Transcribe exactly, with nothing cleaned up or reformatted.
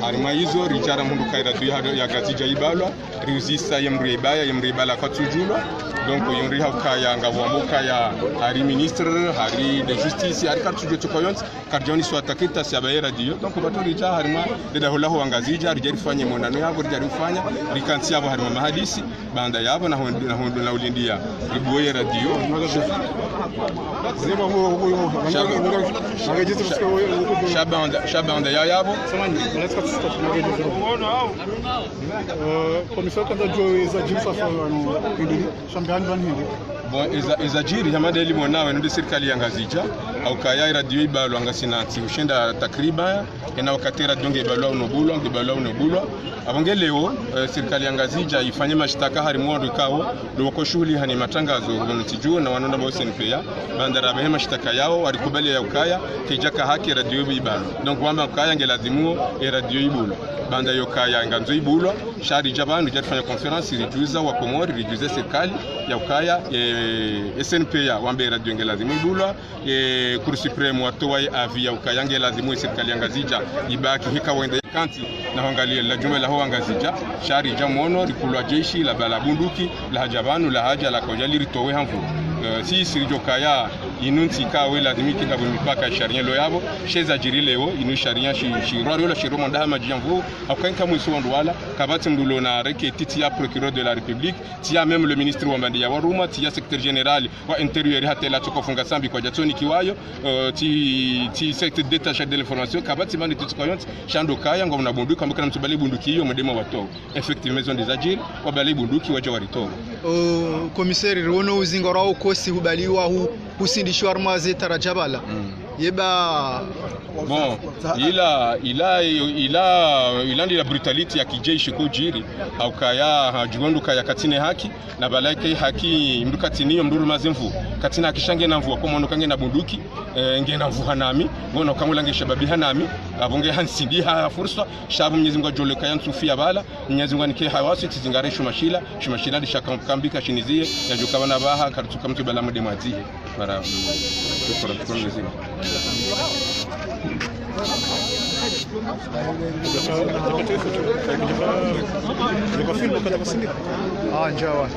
Harimwa izo, ridja ramhundru ukaya radio ya Ngazidja ibalwa, riuzisa ye mdru yaibaya, ye mdru yaibala katsudjulwa. Donc, yo ndri ha ukaya ngapvo wamba ukaya hari ministre, hari de justice, hari katsudjua tsuko yontsi, karidjaoniswa takita si aba ye radio. Donc, pvatsu ridja harimwa le daho laho Wangazidja, ridja rifanye monano yapvo, ridja rifanya, rikantsi yapvo harimwa mahadisi, baanda yapvo na hund-, na hund-, na ulindia ribuwe ye radio. Sha, sha, sha baanda ya yapvo. Euh, commissaire, kandza djo eza djiri swafi wanu hindri, shambe hani pvanu hindri. Bon, eza, eza djiri, hama ndeli mwonao, inu nde sirikali ya Ngazidja, ha ukaya ye radio ibalwa ngasina ntsi ushinda takriban, ena wakati radio ngebalwa unobulwa, ngebalwa unobulwa. Apvo nge leo, eh, sirikali ya Ngazidja ifanye mashtaka harimwa wandru ikao ndo wako shuhuli hani matrangazo, hunu ntsi dju na wanu ndapvo C N P A, baanda rabehe mashtaka yao, warikubali ya ukaya, kayidjaka haki radio ibalwa. Donc, wamba ukaya nge lazimu ye radio ibulwa. Baanda yo ukaya ngandzo ibulwa, sha ridja pvanu, ridja rifanya conférence, ridjuza Wakomori, ridjuza sirikali, ya ukaya, eh, C N P A, wamba ye radio nge lazimu ibulwa, eh, Cour suprême watowa ye avis ya ukaya nge lazimu ye sirikali ya Ngazidja ibaki hika wende kantsi na hwangalia la djumba laho Wangazidja, sha ridja mwono, rikulwa jeshi, labala bunduki, lahadja pvanu, lahadja, lakaudja liritowe ha nvu. Eh, si, si ridjo kaya, inu ntsi kawe lazimu ikidapvo mipaka sharia lo yapvo, she eza djiri leo, inu sharia shi, shi rwa riola, shi rwa mwandaha madji ya nvu, ha uka inka mwiso wandru wala, kapvatsi mdru lona reke titi ya procureur de la République, tsi ya même le ministre wa mbandi ya waruma, tsi ya secrétaire général wa intérieur hata ela tsuko funga sambi kwadjatsonikiwayo, euh, tsi, tsi secrétaire d'État chargé de l'information, kapvatsi mani tsi tsuko yontsi, sha ndo ukaya, ngwamna bunduki, kambuka na mtsubali bunduki iyo, mdema wato. Effectivement, izo nde eza djiri, wabali bunduki, wadja waritowa. Euh, commissaire, riwono uzinga rao kosi hubaliwa hu, husindishiwa harumwa ze taraja pvala. Mm. Yeba. Bon, ila, ila, ila, ila ndi la brutalité ya kijeshi ko djiri, ha ukaya, ha, djuwa ndo ukaya katsina haki, na pvala ike haki mdru katsina iyo mdru rumaze nvu. Katsina haki sha nge na nvu, wako mwono ka nge na bunduki, eh, nge na nvu hanami, ngono ka ngula nge shababi hanami, apvo nge hansindi ha fursa, sha apvo Mwenyezi Mungu adjole kaya ntsufi ya pvala, Mwenyezi Mungu anike hawasi, tsi zingare shuma shila, shuma shila ndi shaka mkambi kashiniziye, ya djuka wana pvaha, karitsuka mtu bala mdema adzihe. Mara, mm, shukran, shukran Mwenyezi Mungu. Ah, njawa.